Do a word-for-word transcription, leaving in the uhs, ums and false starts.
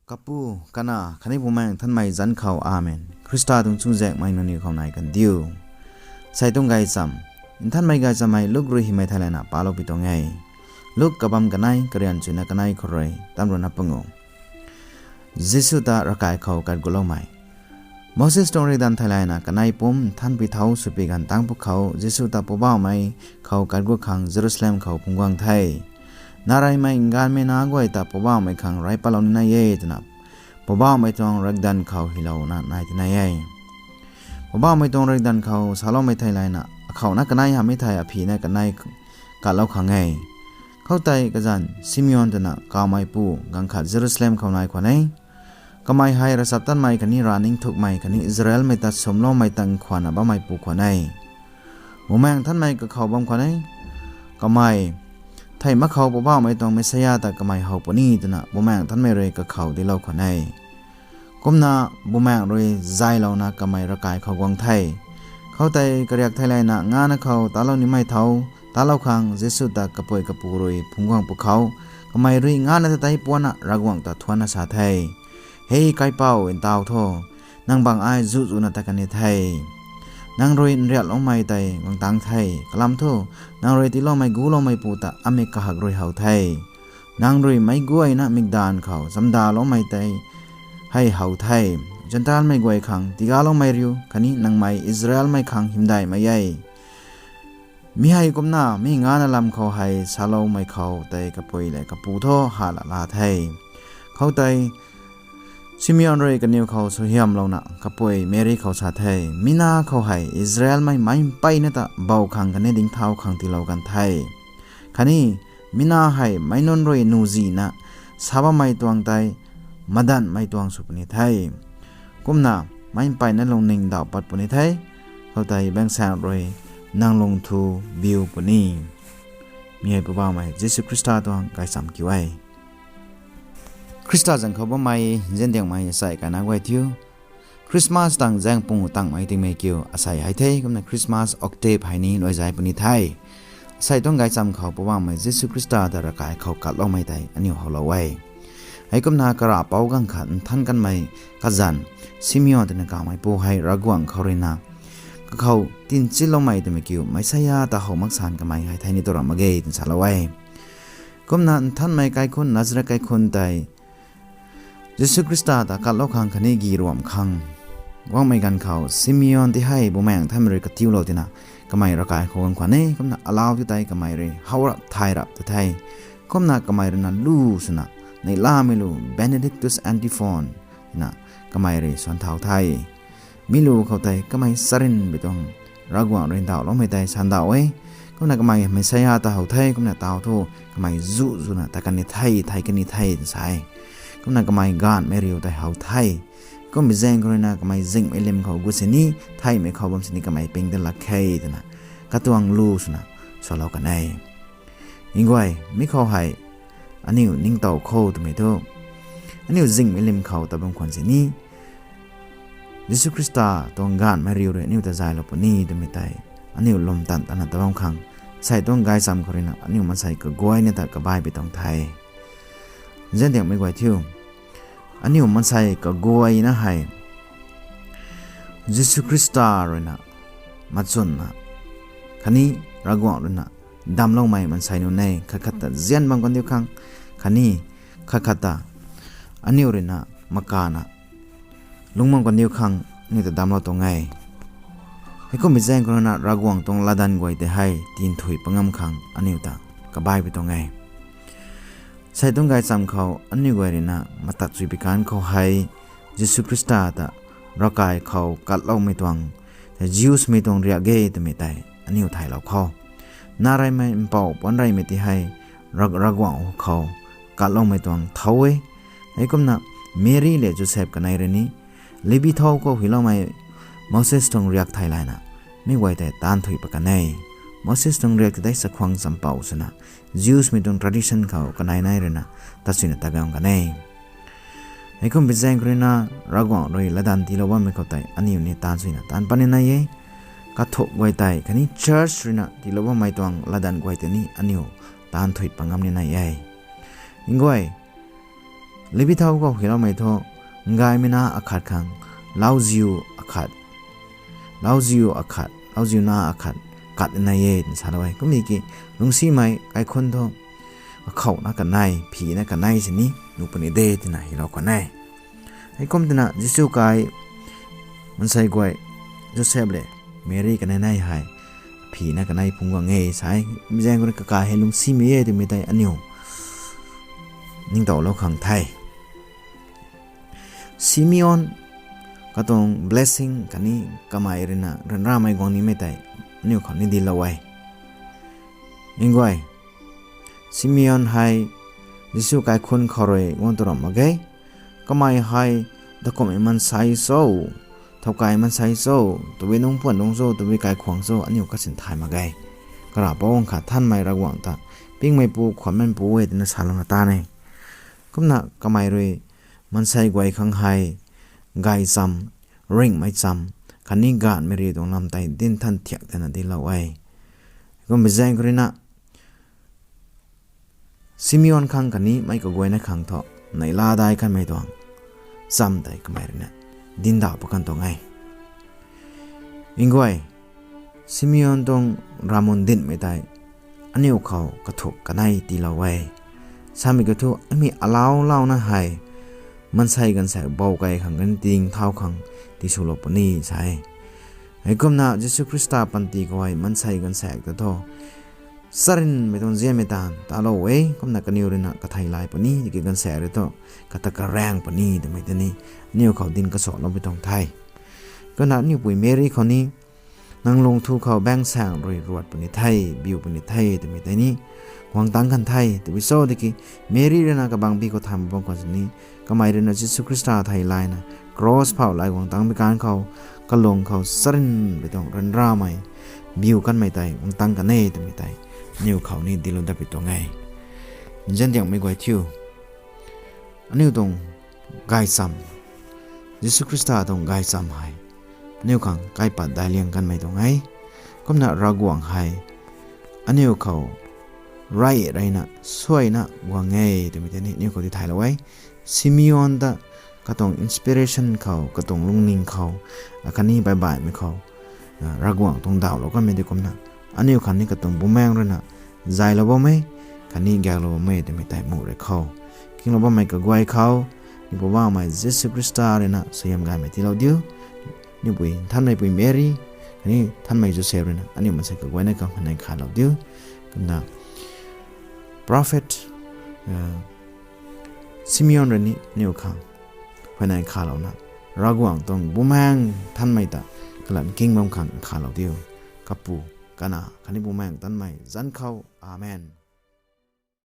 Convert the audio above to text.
Kapu, Kanac khatni Bumaengh Nthanmei zanc khou, Amen. Khrista tuang chuzaenghmei nangniw khou nai kandiu. Asei tuang gaychamv, Nthanmei Gaychamv hei Luk rui hymei thei layna paloupui tuang e. Luk kabamv kanei, karian chuyna kanei khou rui tam ruhna pangu. Jisu ta ravkai khou kat guloumei. Moses tuang riakdanv thei layna kanei pumc nthanpui thau swpui ganv tangc pwkhou Jisu ta Poubauhmei khou kat gu khang Jerusalem khou phungc guang the. Nac reymei nganvmei nac guay ta Poubauhmei khang rey patlou ni nai e twna Poubauhmei tuang riakdanv khou hylouna nai ti nai e. Poubauhmei tuang riakdanv khou saloumei thei layna, akhouna kanei hamhmei thei aphina kanei katlou khang e. Khoutei kazanc Simeon twna kawmeipu ganv khat Jerusalem khou nai khwan e. Kamei hei ravchaptatmei khatni rav ningthukmei khatni Israelmei ta sumloumei tang khwanna bammeipu khwan e. Bumaengh Nthanmei kakhou bam khwan e. Kamei thei mak khou Poubauhmei tuang Messiah ta kamei how puni twna Bumaengh Nthanmei rui kakhou dinclou khwan e. Kumna Bumaengh rui zaylouna kamei ravkai khou guang the. Khoutei kariak thei layna ngana khou talou nimei thau, talou khang Jisu ta kapui kapu rui phungc guang pwkhou, kamei rui ngana ta tei puanna Ravguangc ta thuanna sa the. Hei kaipouc, ntaw tho, nang bang ai zu zuna tat kan ni the. Nang rui nriatloumei tei guang tang the. Kalam thu, nang rui tiiloumei guloumeipu ta amik kahak rui how the. Nang rui meic guayna mikdaanv khou chamdaloumei tei hei how the. Zentelmei guay khang tiigaloumei riu khatni nangmei Israelmei khang hymdaihmei e. Mi hei kumna mi ngana lam khou hei saloumei khou tei kapui lev kapu thu hala la the. Khoutei Simeon rui kaniw khou suaihiamlouna kapui Meri khou sa the, mi nac khou hei Israelmei meic mpeyna ta bou khang khatni dingthau khang tiilou kan the. Khatni mi nac hei meic nunc rui nuhzihna sa bammei tuang tei madanhmei tuang sw puni the. Kumna meic mpeyna lungning daw pat puni the. Khoutei baengsaeng rui nang lung thu biu puni. Mi hei Poubauhmei Jisu Khrista tuang gaychamv kiu e. Khrista zanc khou bammei nziandiangmei asei kainac guay thiu, Christmas tang zaeng pung tangmei tingmei kiu asei hei the. Kumna Christmas octave hei ni luai zay puni the. Asei tuang gaychamv khou Poubauhmei Jisu Khrista ta ravkai khou katloumei tei aniu howlou e. Heikumna karapouc ganv khat nthan kanmei kazanc Simeon twna kawmeipu hei Ravguangc khou ruina kakhou tinchinloumei twmei kiu Messiah ta how mak san kamei hei thei ni tu ram mak ge twna salou e. Kumna nthanmei kaikhunc, Nazareth kaikhunc tei Jisu Khrista ta katlou khang khatni gi ruamh khang guangmei ganv khou Simeon ti hei Bumaengh Nthanmei rui katiulou tina kamei ravkai khou guang khwan e. Kumna alau ti tei kamei rui how rap thay rap ta the. Kumna kamei ruina lu swna, neihlamei lu, Benedictus Antiphon, na kamei rui suan thau the. Mi lu khou tei kamei charynmei tuang Ravguangc rui ndauhloumei tei sandauh e. Kumna kamei Messiah ta how the, kumna tau thu kamei zu zuna tat kan ni the, thei kan ni the tw sa e. Kumna kamei gaanhmei riu tei how the. Kummei zaeng khou ruina kamei zinghmei lim khou gut sini, theihmei khou bam sini kamei ping dat lak khe twna katuang lu swna salou kan e. Nguay, mi khou hei aniu ningtow khou twmei thu, aniu zinghmei lim khou ta bam khwan sini, Jisu Khrista tuang gaanhmei riu rui aniu ta zaylou puni twmei tei aniu lwm tan tana ta bam khang, asei tuang gaychamv khou ruina aniu maansei kaguayna ta kabaipui tuang the. Nziandiangmei guay thiu, aniu maansei kaguayna hei Jisu Khrista ruina machwnna khatni Ravguangc ruina damcloumei maansei nunc e. Khat khat ta nzian bam kandiu khang khatni khat khat ta aniu ruina makana lung bam kandiu khang aniu ta damclou tuang e. Heikummei zaeng khou ruina Ravguangc tuang latdanv guay tei hei tinthui pat ngam khang aniu ta kabaipui tuang e. Asei tuang gaychamv khou aniu guay ruina matat chuipui kan khou hei Jisu Khrista ta ravkai khou katloumei tuang, Jews mei tuang riak ge twmei tei aniu thaylou khou, nac reymei mpouh puanc reymei ti hei Ra- Ravguangc khou katloumei tuang thau e. Heikumna Meri lev Joseph kanei rui ni Levi thau khou huiloumei Moses tuang riak thei layna mi guay tei taanv thuy pat kan e. Moses tuang riak ti tei chakhwang champouh swna Jews mei tuang tradition khou kanei nai ruina tat suina tat guang kan e. Heikummei zaeng khou ruina Ravguangc rui latdanv tiilou bammei khou tei aniu ni taanv suina taanv pat ni nai e. Kathuk guay tei khatni church ruina tiilou bammei tuang latdanv guay tei ni aniu taanv thuy pat ngam ni nai e. Nguay, Levi thau khou hyloumei thu, gaymei na akhat khang, lauziu akhat, lauziu akhat, lauziu na akhat, kat nai e twna salou e. Kumni ki, lungcsimei kaikhun thu, akhouna kanei, phina kanei sini nuh puni de twna hylou kan e. Heikum twna Jisu kai, mansei guay, Joseph le Mary kanei nei hei, phina kanei phungc guang e sa e. Mi zaeng khou rui kakai hei lungcsimei e twmei tei aniu ningtowlou khang the. Simeon katuang blessing khatni kamei ruina ryanramei guang nimei tei aniu khou ni dinclou e. Nguay, Simeon hei Jisu kaikhun khou rui guang tu ram mak ge. Kamei hei dakumhmei mansei cho, thowkai mansei cho, tabui nungc puan nungc cho, tabui kaikhwang cho, aniu kasin thay mak ge. Karavpou khat Nthanmei Ravguangc ta pingmeipu, khwanmeipu e twna salouna ta ne. Kumna kamei rui mansei guay khang hei gaychamv, ringhmei chamv khatni gaanvmei ri tuang lam tei dinc than thiak twna dinclou e. Kum bi zaeng khou ruina Simeon khang khatni meic kaguayna khang thu neihla dai kanmei tuang chamv tei kamei ruina dincdauh pat kan tuang e. Nguay, Simeon tuang ravmun dincmei tei aniu khou kathuk kanei tiilou e. Samei kiu thu, ami alauclouna hei mansei gaanvsaekc bou key khang khatni ting thau khang tiswlou puni sa e. Heikumna Jisu Khrista panty khou hei mansei gaanvsaekc ta thu charynmei tuang nzianmei taanv talou e. Kumna kaniw ruina katheilay puni, tiki gaanvsaekc rui thu kata karaeng puni twmei tei ni aniu khou dinc kasuakloumei tuang the. Kumna aniu pui Mary khou ni, nang lungthu khou baengsaeng rui ruat puni the, biu puni the twmei tei ni guang tangc kan the. Tabui cho tiki Mary ruina kabangbi khou thaymei bam khou sini, kamei ruina Jisu Khrista theilayna cross phouhlay guang tangc bi kan khou, kalung khou charynmei tuang ryanramei biu kanmei tei guang tangc kan e twmei tei aniu khou ni dinclou dat pui tuang e. Nziandiangmei guay thiu, aniu tuang gaychamv, Jisu Khrista tuang gaychamv hei aniu khang kaipat daic liang kanmei tuang e. Kumna Ravguangc hei aniu khou rey reyna suaina guang e twmei tei ni aniu khou tithaylou e. Simeon ta katuang inspiration khou, katuang lungning khou, akhatni baihbaihmei khou Ravguangc tuang ndauhlou kanmei di kumna aniu khang ni katuang Bumaengh ruina zaylou bam e, khatni gaeklou bam e twmei tei muh rui khou, kinglou bammei kaguay khou, Niupoubauhmei Jisu Khrista ruina suaihiam gaymei tiilou diu. Niupui Nthanmeipui Mary khatni Nthanmei Joseph ruina aniu mansei kaguayna khang huayney khalou diu. Kumna prophet Simeon rui ni aniu khang huayney khalouna, Ravguangc tuang Bumaengh Nthanmei ta kalan king bam khang khalou diu. Kapu, Kanac khatni Bumaengh Nthanmei zanc khou. Amen.